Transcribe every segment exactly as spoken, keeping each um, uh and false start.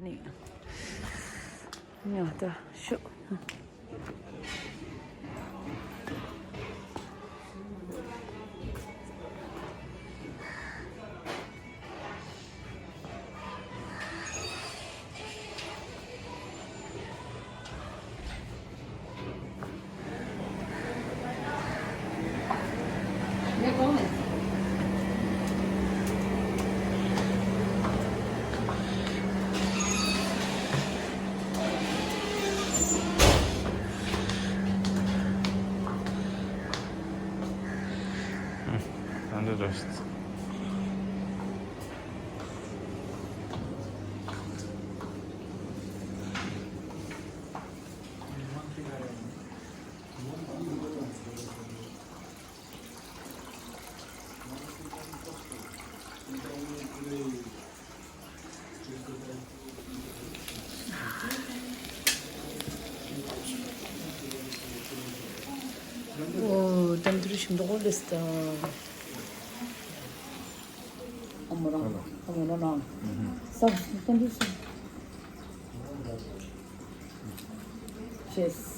ནི། ཉོ་ད་ཤོག་ཨོ། ཏན་ཏན་ཞིམ་མདོག་ལེ་སི་ད། ཨ་མོ་རང་། ཨ་མོ་རང་རང་། ས་ཏན་ཏན་ཞིམ། Cheers.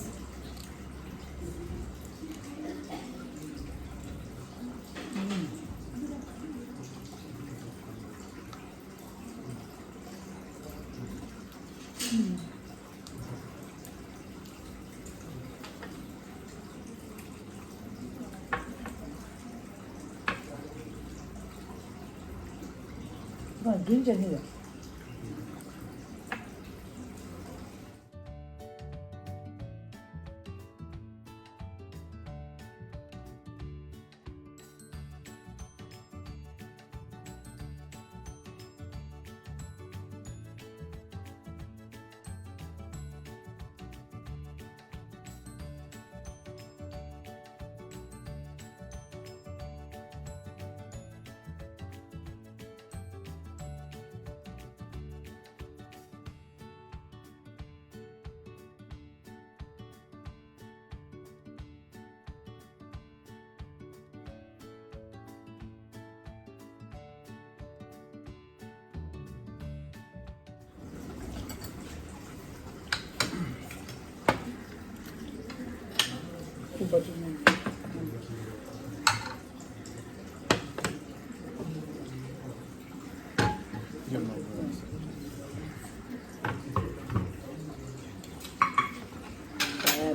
ང་རྒྱུན་ཆད་ནི་ཡོད།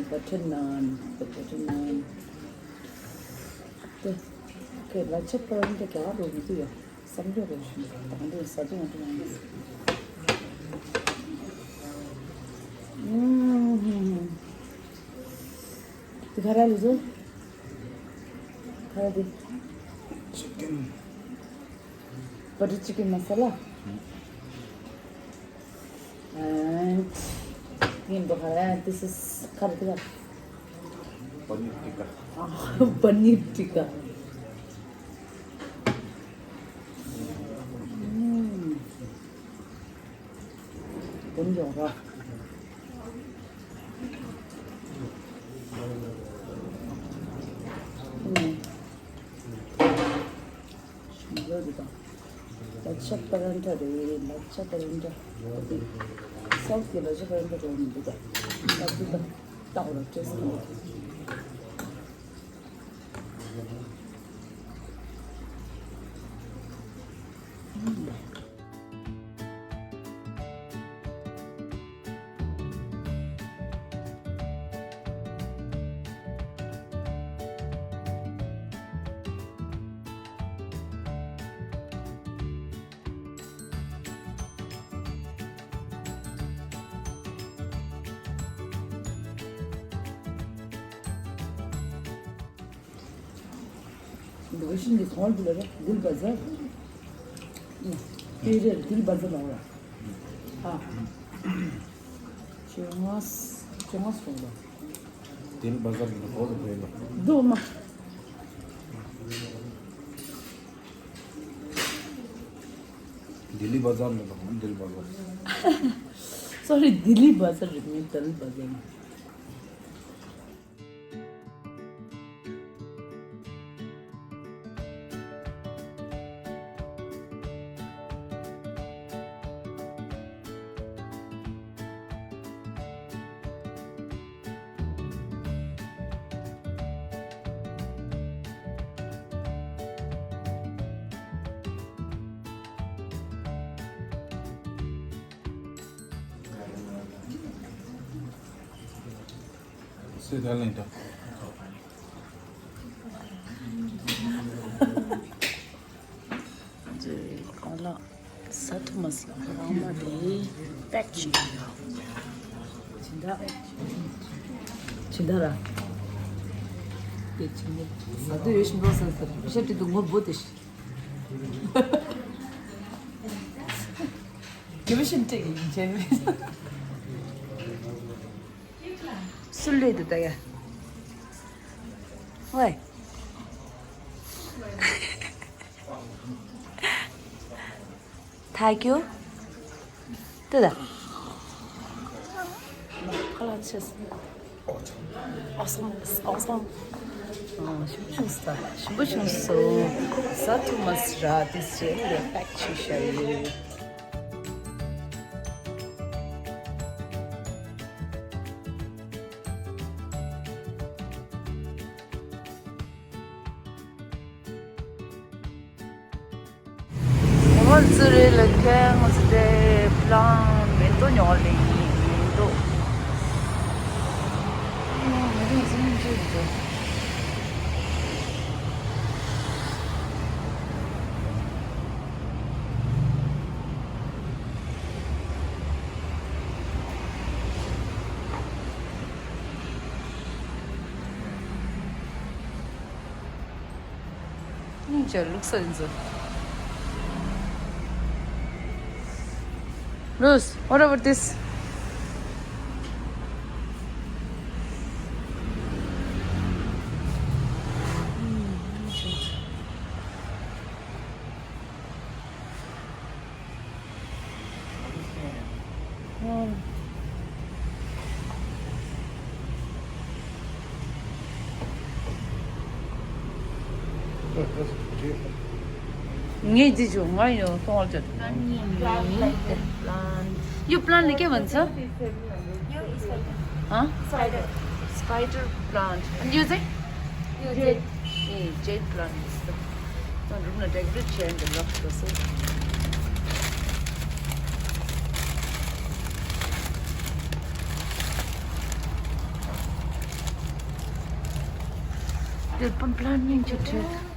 Butter naan, the butter naan. ལ་ཆ་པ་རང་གི་ག་རུ་མི་འདུག་ཡ། བསམ་བློ་རུ་ཞིག་དང་དུ་ཟ་དུ་ང་དུ་ཡང་། དེ་ག་ར་ལུ་ཟོ། ག་ར་དེ། Chicken. Butter chicken masala. And ཡིན་པ་ག་ར། This is ག་རེ་དེ་ག Paneer tikka. Paneer tikka. དེ་འཇོག་ར། ཞིམ་པོ་རེད་ད། ལ་ཆ་པ་རན་ཏྲ་རེད། ལ་ཆ་པ་རན་ཏྲ། སའུ་ཐི་གི་ལ་ཆ་པ་རན་ཏྲ་རེད་མི་འདུག་ད། ལ་ཆ་ད་ལྟ་བར་ཏེས་ནོ། འདི་ག་ཤིང་གི་ཚོང་འདི་ལ་རེད། དིལ་བ་ཛར། དེ་རེད། དིལ་བ་ཛར་ལ་ར། ཨ། བཅོ་ལྔ། བཅོ་ལྔ་སོང་ལ། དིལ་བ་ཛར་གི་གོ་ལ་བོད་ལ། འདུག་མ། དིལ་བ་ཛར་ལ་དང་དིལ་བ་ཛར། Sorry, དིལ་བ་ཛར་རེད་མིན་དིལ་བ་ཛར། སུས་ད་ལེན་ད། ཟ་ཐུབ་མ་སོང་། རང་མ་དེ་པེག་བྱེད་ཀྱི་ཡོད། ཇི་འདྲ། ཇི་འདྲ་ར། དེ་ཇི་འདྲ། ཟ་དུས་ཡོད་བཞིན་པོ་ཟ་ཟེར། ཤ་དྲི་དུ་ངོ་བོ་དེ་ཤི། དེ་བཞིན་སྤྲད་ཀྱི་ཡིན་ཅེས། སུ་ལས་དུ་ད་ཡ། ཝེ། ཐ་ཀྱུ། དུ་ད། ཁ་ལག་ཆེ་སོང་། ཨོ་སོང་། ཨོ་སོང་། ཨོ་ཞིམ་པོ་བྱུང་སོང་། ཞིམ་པོ་བྱུང་སོང་། ཟ་ཐུབ་མ་སོང་ར། དེ་ཟེར་ནས་པེག་བྱས་བཞག་ཡོད། ང་ཚོ་རེ་ལ་ཁེ་ང་ཚོ་དེ་པི་ལན་མེ་ཏོག་ཉོ་ལེ་ཡིན། མེ་ཏོག་མེ་ཏོག་ཟིན་ཅིག་འདུག་སྙིང་རྗེ་ལུགས་སྲོལ་ཡིན་ཚུལ། Rose, what about this? ངས་འདི་བྱུང་ང་ཡོང་སོང་བ་ཅན། You plant like a one, sir? Huh? Spider. Spider plant. And you say? You jade. Eh, jade plant is the one room decorate chair and the lock process. They put planting to take.